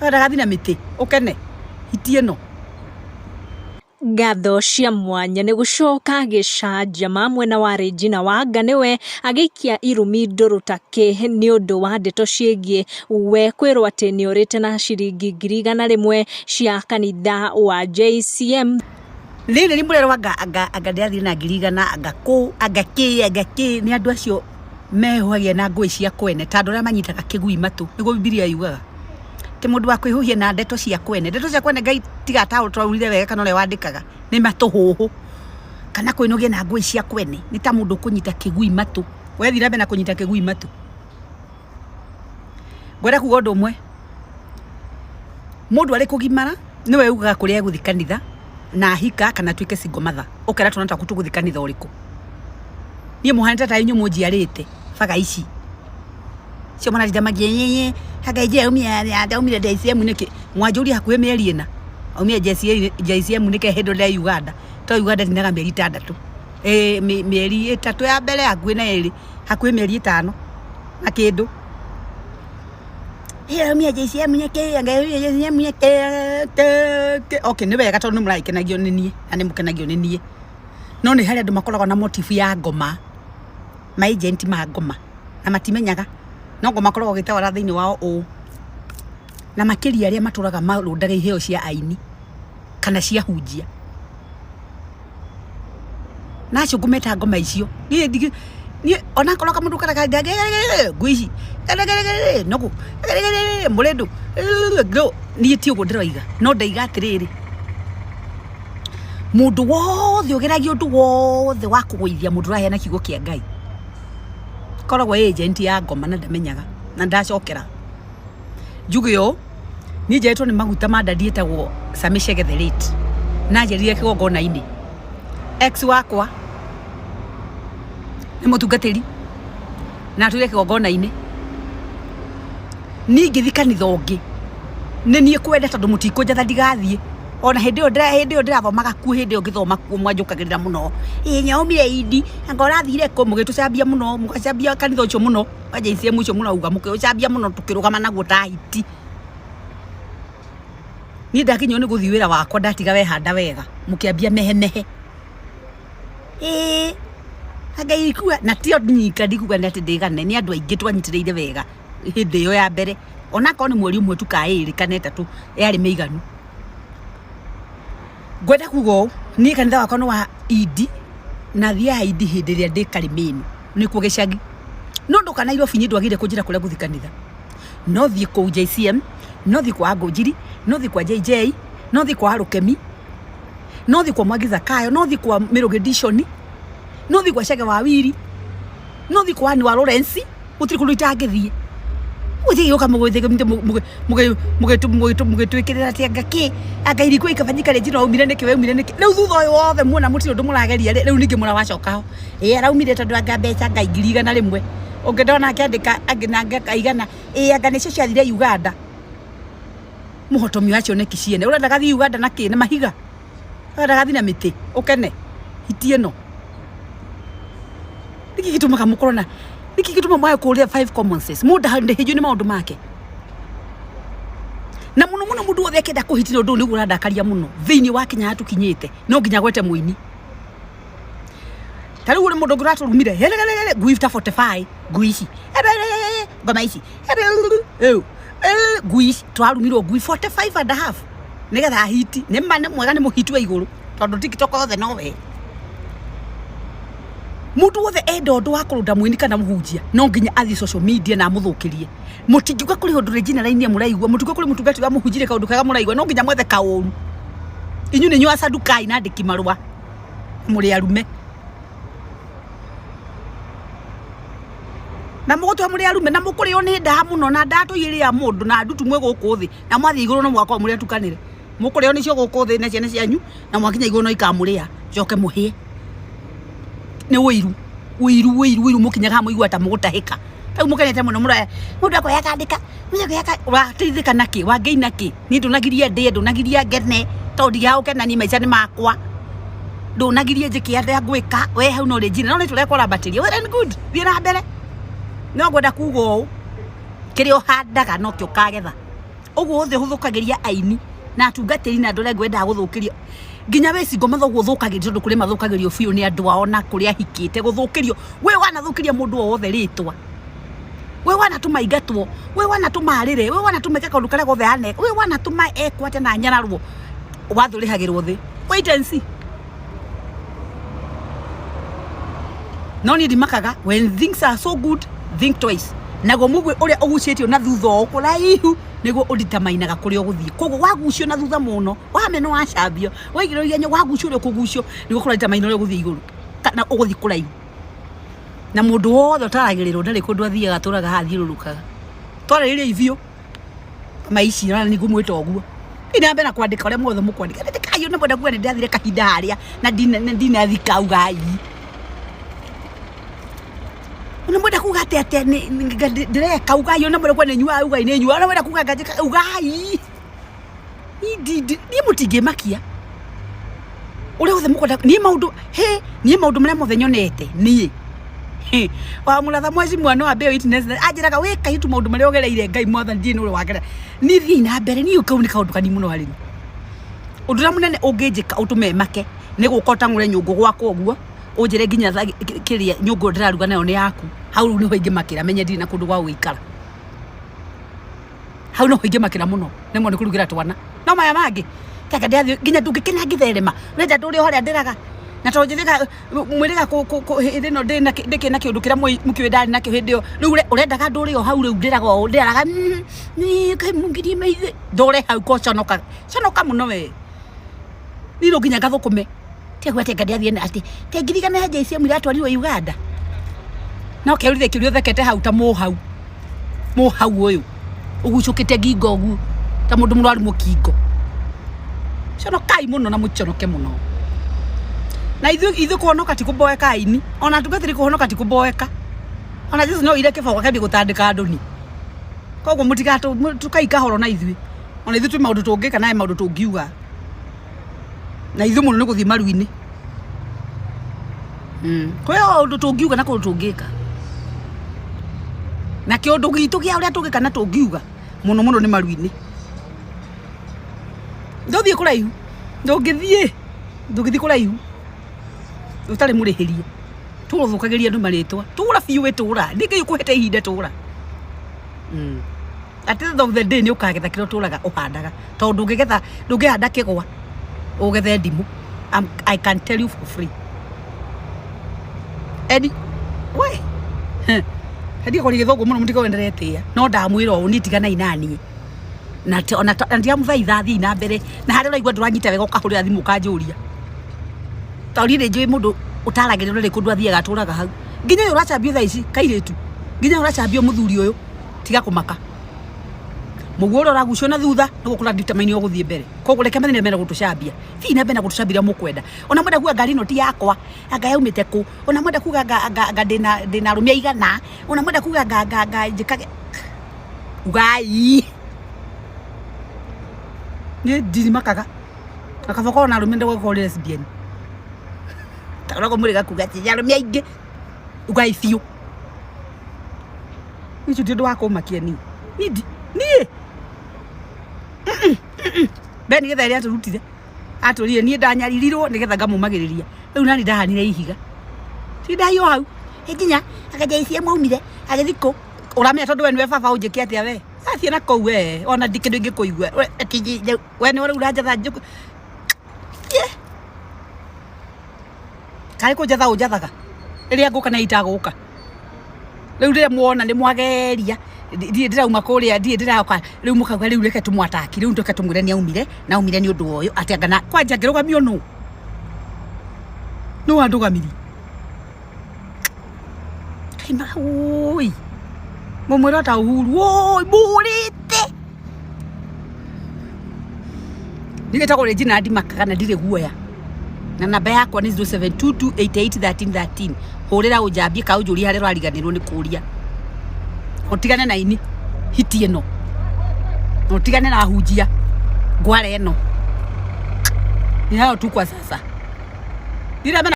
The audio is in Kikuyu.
Ũrenda gathi na mĩtĩ ũkene hiti ĩno. Ngatho cia mwanya nĩ gũcoka gĩcanjama mwena wa Regina Wanga nĩwe agĩikia irumi ndũrũ ta kĩ nĩ ũndũ wa ndeto ciĩgiĩ we kwĩrwo atĩ nĩ orĩte na ciringi 100,000 cia kanitha wa JCM. Rĩrĩ nĩ mũrerwo anga anga anga ndĩrathiĩ na 100,000 anga kũ anga kĩ anga kĩ nĩ andũ acio mehuhagia na ngũĩ cia kwene ta andũ arĩa manyitaga kĩgui matũ nĩguo Bibilia yugaga ti mũndũ wa kwĩhuhia na ndeto cia kwene. Ndeto cia kwene Ngai tiga ataũrire wega kana ũrĩa wandĩkaga nĩ matũhũhũ kana kwĩnogia na ngũĩ cia kwene nĩ ta mũndũ ũkũnyita kĩgui matũ. Wethiĩ na mbere na kũnyita kĩgui matũ. Ngwenda kuga ũndũ ũmwe, mũndũ arĩ kũgimara nĩwe ugaga kũrĩa egũthiĩ kanitha na ahika kana atuĩke single mother, ũkera twana twaku tũgũthiĩ kanitha ũrĩkũ. Niĩ mũhanĩte ta inyuĩ mũnjiarĩte baga ici cio maratinda makiĩ anga injĩ aumire aumire JCM nĩkĩ mwanjũria hakuhĩ mĩeri ĩna aumire JCM nĩkĩ hĩndĩ ĩrĩa Uganda to Uganda ndinaga mĩeri ĩtandatũ mĩeri 3 ya mbere hakuhĩ na 2 hakuhĩ mĩeri 5 na kĩndũ. Aumire JCM nĩkĩ anga aumire JCM nĩkĩ. Okay, nĩ wega tondũ nĩ mũragĩkenagio nĩ niĩ na nĩ mũkenagio nĩ niĩ, no nĩ harĩ andũ makoragwo na motive ya ngoma, ma agent ma ngoma na matimenyaga no ngoma makoragwo gĩtawara thĩinĩ wao ũũ, na makĩria arĩa matũraga marũndaga iheo cia aini kana cia hunjia na acio ngũmeta ngoma icio niĩ ndigĩ niĩ onakorwo kamũndũ karĩa ngui ici nũgũ mũrĩndũ niĩ ti ũguo ndĩroiga no ndaiga atĩrĩrĩ mũndũ wothe ũgeragia ũndũ wothe wa kũgũithia mũndũ ũraheana kiugo kĩa Ngai koragwo agent ya ngoma na ndamenyaga na ndacokera njuge ũũ niĩ njeretwo nĩ maguta ma ndadi ĩtagwo Sami Chege the late na njerire kĩgongona-inĩ ex wakwa nĩ mũtungatĩri na atũire kĩgongona-inĩ niĩ ingĩthiĩ kanitha ũngĩ nĩ niĩ kwenda tondũ mũtikũnjatha ndigathiĩ ona hĩndĩ ĩyo hĩndĩ ĩyo ndĩrathomaga kuo hĩndĩ ĩyo ngĩthoma kuo mwanjũkagĩrĩra mũno ĩĩ nyaumire indi anga ũrathire kũ mũgĩtũcambia mũno mũgacambia kanitha ũcio mũno wa JCM ũcio mũrauga mũkĩũcambia mũno tũkĩrũgama naguo ta hiti niĩ ndakinywo nĩ gũthiĩ wĩra wakwa ndatiga wehanda wega mũkĩambia mehemehe ĩĩ anga ikua na tio nyika ndikuga nĩ atĩ ndĩgane nĩ andũ aingĩ twanyitĩrĩire wega hĩndĩ ĩyo ya mbere onakorwo nĩ mweri ũmwe tu ka 2 kana 3 yarĩ mĩiganu. Ngwenda kuga ũũ niĩ kanitha wakwa nĩ wa indi na thiaga indi hĩndĩ ĩrĩa ndĩ Karimini nĩkuo gĩcagi no ndoka Nairobi niĩ ndwagĩrĩire kũnjĩra kũrĩa ngũthiĩ kanitha no thiĩ kũu JCM no thiĩ kwa Ngũnjiri no thiĩ kwa JJ no thiĩ kwa Rũkemi no thiĩ kwa Mwangi Zakayo no thiĩ kwa Mĩrũgĩ Dishoni no thiĩ kwa Chege wa Wiri no thiĩ kwa Anne wa Lawrence gũtirĩ kũndũ itangĩthiĩ gũtirĩ gũka mũgĩtwĩkĩrĩra atĩ anga kĩ anga irikũ ikabanyika rĩngĩ no umire nĩkĩ we umire nĩkĩ rĩu thutha ũyũ wothe muona mũtirĩ ũndũ mũrageria rĩ rĩu ningĩ mũrawacoka ho ĩ araumire tondũ anga mbeca anga 100,000 ũngĩ ndona akĩandĩka angĩ na anga 100 ĩ anga nĩcio ciathire Uganda mũhotomi wa cioneki ciene ũrenda gathiĩ Uganda na kĩ na mahiga ũrenda gathiĩ na mĩtĩ ũkene hiti ĩno nĩkĩ gĩtũmaga mũkorwo na nĩkĩ gĩtũmaga mwage kũrĩa five common sense mũndũ ndahĩnjio nĩ maũndũ make na mũno mũno mũndũ wothe akĩenda kũhitĩra ũndũ ũyũ nĩguo ũrandakaria mũno thĩinĩ wa Kenya harĩa tũkinyĩte no nginya gwete mũini ta rĩu ũrĩ mũndũ ũngĩ ũratũrumire ngui ta 45 ngui ici ngoma ici ngui ici twarumirwo ngui 45 and a half nĩgetha ahiti nĩ ma nĩ mwega nĩ mũhiti wa igũrũ tondũ TikTok yothe no we mũndũ wothe enda ũndũ wa kũrũnda mũini kana mũhunjia no nginya athiĩ social media na amũthũkĩrie mũtingiuga kũrĩ ũndũ Regina Rainia mũraigua mũtingiuga kũrĩ mũtungati wa mũhunjire kaũndũ kega mũraigua no nginya mwethe kaũru inyuĩ nĩ inyuĩ asadukai na andĩki marũa mũrĩ arume na mũgũtua mũrĩ arume na mũkũrĩo nĩ ndaa mũno na ndaa tũiyĩrĩa mũndũ na ndutu mwĩ gũkũ thĩ na mwathiĩ igũrũ no mũgakorwo mũrĩ atukanĩre mũkũrĩo nĩcio gũkũ thĩ na ciana cianyu na mwakinya igũrũ no ikamũrĩa coke mũhĩe nĩ ũiru ũiru ũiru ũiru mũkinyaga haha mũigua ta mũgũtahĩka rĩu mũkenete mũno mũroya mũndũ akoya akandĩka mũndũ akoya wateithĩka nakĩ wangĩina kĩ niĩ ndũnagiria ndĩe ndũnagiria ngene tondũ ndigĩaga gũkena niĩ maica nĩ makwa ndũnagirie njĩke atĩa ngwĩka we hau no rĩnjina no nĩ tũrekũrambatĩria well and good thiĩ na mbere no ngwenda kuga ũũ kĩrĩa ũhandaga nokĩo ũkagetha. Ũguo wothe ũthũkagĩria aini na atungatĩri na andũ arĩa angĩ wendaga gũthũkĩria nginya wĩ single mathoguo ũthũkagĩrio tondũ kũrĩ mathũkagĩrio biũ nĩ andũ ao na kũrĩa ahikĩte gũthũkĩrio. We wanathũkĩria mũndũ o wothe rĩtwa, we wanatũma aingatwo, we wanatũma arĩre, we wanatũma eke kaũndũ karĩa gothe aneka, we wanatũma ekwo atĩa na anyararwo, watho ũrĩhagĩrwo thĩ. Wait and see. No niĩ ndimakaga. When things are so good, think twice. Naguo mũguĩ ũrĩa ũgucĩtio na thutha ũũ kũraihu nĩguo ũnditamainaga kũrĩa ũgũthiĩ. Koguo wagucio na thutha mũno, wamena wacambio, waigĩrĩrwo igenyo, wagucio ũrĩa ũkũgucio, nĩguo kũraditamaina ũrĩa ũgũthiĩ igũrũ kana ũgũthiĩ kũraihu. Na mũndũ wothe ũtaragĩrĩrwo ndarĩ kũndũ athiaga, atũraga haha athiũrũrũkaga. Twarĩrĩriai biũ maici na nĩ ngũmwĩta ũguo. Thiĩ na mbere na kwandĩka ũrĩa muothe mũkwandĩka. Andĩkai ona mwenda kuga nĩ ndĩrathire kahinda harĩa na ndinathika ugai. Ona mwenda kuga atĩ atĩa ndĩreka ugai, ona mwenda kuga nĩ nyuaga ugai nĩ nyuaga, ona mwenda kuga nganjĩka ugai. Niĩ mũtingĩmakia. Ũrĩa wothe mũkwenda niĩ maũndũ hĩ niĩ maũndũ marĩa mothe nyonete niĩ. Wa mũratha mheshimiwa no ambe witness anjĩraga wĩ kairĩtu maũndũ marĩa ũgereire Ngai mwathani ndiũĩ nĩ ũrĩa wagerera. Niĩ thiĩi na mbere niĩ kau nĩ kaũndũ kanini mũno harĩ niĩ. Ũndũ ũrĩa mũnene ũngĩnjĩka ũtũme make nĩ gũka ũtang'ũre nyũngũ gwakwa ũguo ũnjĩre nginya kĩrĩa nyũngũ ĩyo ndĩraruga nayo nĩ yaku. Hau rĩu nĩho ingĩmakĩra menye ndirĩ na kũndũ gwa gũikara. Hau noho ingĩmakĩra mũno nemwo nĩ kũrugĩra twana. No maya mangĩ reke ndĩrathiĩ nginya ndũngĩkena ngĩtherema. Ũrenda ndũre o harĩa ndĩraga na tondũ njĩrĩga mwĩrĩga hĩndĩ ĩno ndĩkĩrĩ na kĩũndũ kĩrĩa mũkĩũĩ ndarĩ nakĩo hĩndĩ ĩyo. Rĩu ũrendaga ndũre o hau rĩu ndĩraga ũũ ndĩraga Ngai mũngirie maithe. Ndũre hau ko conoka conoka mũno we. Niĩ no nginya ngathũkũme. Tiga kuga atĩ anga ndĩrathiĩ atĩ ta ngiri 100 ya JCM iratwarirwo Uganda. No kĩũria kĩũria ũthekete hau ta mũhau. Mũhau ũyũ ũgucũkĩte ngingo ũguo ta mũndũ mũrwaru mũkingo. Conokai mũno na mũconoke mũno. Na ithuĩ ithuĩ kũhonoka ti kũboeka aini. Ona atungatĩri kũhonoka ti kũboeka. Ona Jesu no oire kĩboko akĩambia gũtandĩka andũ ni. Koguo mũtigatũ tũkai kahoro na ithuĩ. Ona ithuĩ twĩ maũndũ tũngĩka na he maũndũ tũngiuga. Na ithuĩ mũno nĩ gũthiĩ maru-inĩ. Kwĩ o ũndũ tũngiuga na kũndũ tũngĩka. Na kĩũndũ gitũ kĩa ũrĩa tũngĩka na tũngiuga mũno mũno nĩ maru-inĩ. Ndũthiĩ kũraihu, ndũngĩthiĩ, ndũngĩthiĩ kũraihu ũtarĩ mũrĩhĩrie. Tũra ũthũkagĩria andũ marĩtwa, tũra biũ we tũra, nĩ Ngai ũkũhete ihinda tũra. At the end of the day nĩ ũkagetha kĩrĩa ũtũraga ũhandaga, tondũ ndũngĩgetha ndũngĩhanda kĩgwa ũgethe ndimũ. I can tell you for free. Eni we ndiye kwaria gĩthũngũ mũno mũtikoe ndĩretĩĩa, no ndamwĩra ũũ niĩ tiganai na niĩ na ona ndiramũthaitha thiĩi na mbere na harĩa ũraigua ndũranyita wega ũkahũrĩra thimũ ũkanjũria, tondũ niĩ nĩ njũĩ mũndũ ũtaragĩrĩrwo ndarĩ kũndũ athiaga atũraga hau. Nginya ũyũ ũracambio thaa ici kairĩtu, nginya ũyũ ũracambio mũthuri ũyũ tiga kũmaka. Mũguo ũrĩa ũragucio na thutha nĩguo kũra determine ũgũthiĩ mbere. Koguo reke mathiĩ na mbere gũtũcambia, thiĩi na mbere na gũtũcambia ũrĩa mũkwenda. Ona mwenda kuga ngari ĩno ti yakwa, anga yaumĩte kũ, ona mwenda kuga anga ndĩna arũme aigana, ona mwenda kuga anga njĩkage, ugai. Niĩ ndirimakaga, na kaba ũkorwo na arũme ndũgakorwo ũrĩ lesbian. Ta ũrĩa mũrĩga kuga atĩ arũme aingĩ, ugai biũ. Ũcio ti ũndũ wa kũmakia niĩ. Niĩ niĩ Ben nĩgetha ĩrĩa atũrutire atũrire niĩ ndanyaririrwo nĩgetha ngamũmagĩrĩria rĩu nani ndahanire ihiga ti ndaiywo hau nginya anga JCM aumire agĩthiĩ kũ ũramenya tondũ we nĩwe baba ũnjĩke atĩa we athiĩ na kũu we ona ndi kĩndũ ingĩkũigua we nĩwe rĩu ũranjatha njũkũ karĩ kũnjatha ũnjathaga rĩrĩa ngũka na itagũka rĩu rĩrĩa muona nĩ mwageria ndirĩ ndĩrauma kũrĩa ndirĩ ndĩroka rĩu mũkauga rĩu reke tũmwataki rĩu reke tũmwĩre nĩ aumire na aumire nĩ ũndũ wa ũyũ atĩ anga na kwanja ngĩrũgamio nũ nũ wandũgamirie kaima ũi mũmwĩra ta Uhuru ũi mũrĩte niĩ gĩtagwo Regina ndimakaga na ndirĩ guoya na namba yakwa nĩ 0722881313 hũrĩra ũnjambie ka ũnjũrie harĩa ũrariganĩrwo nĩ kũria ũtigane na ini hiti ĩno na ũtigane na hunjia ngware ĩno ni hayo tu kwa sasa. Ndiremena.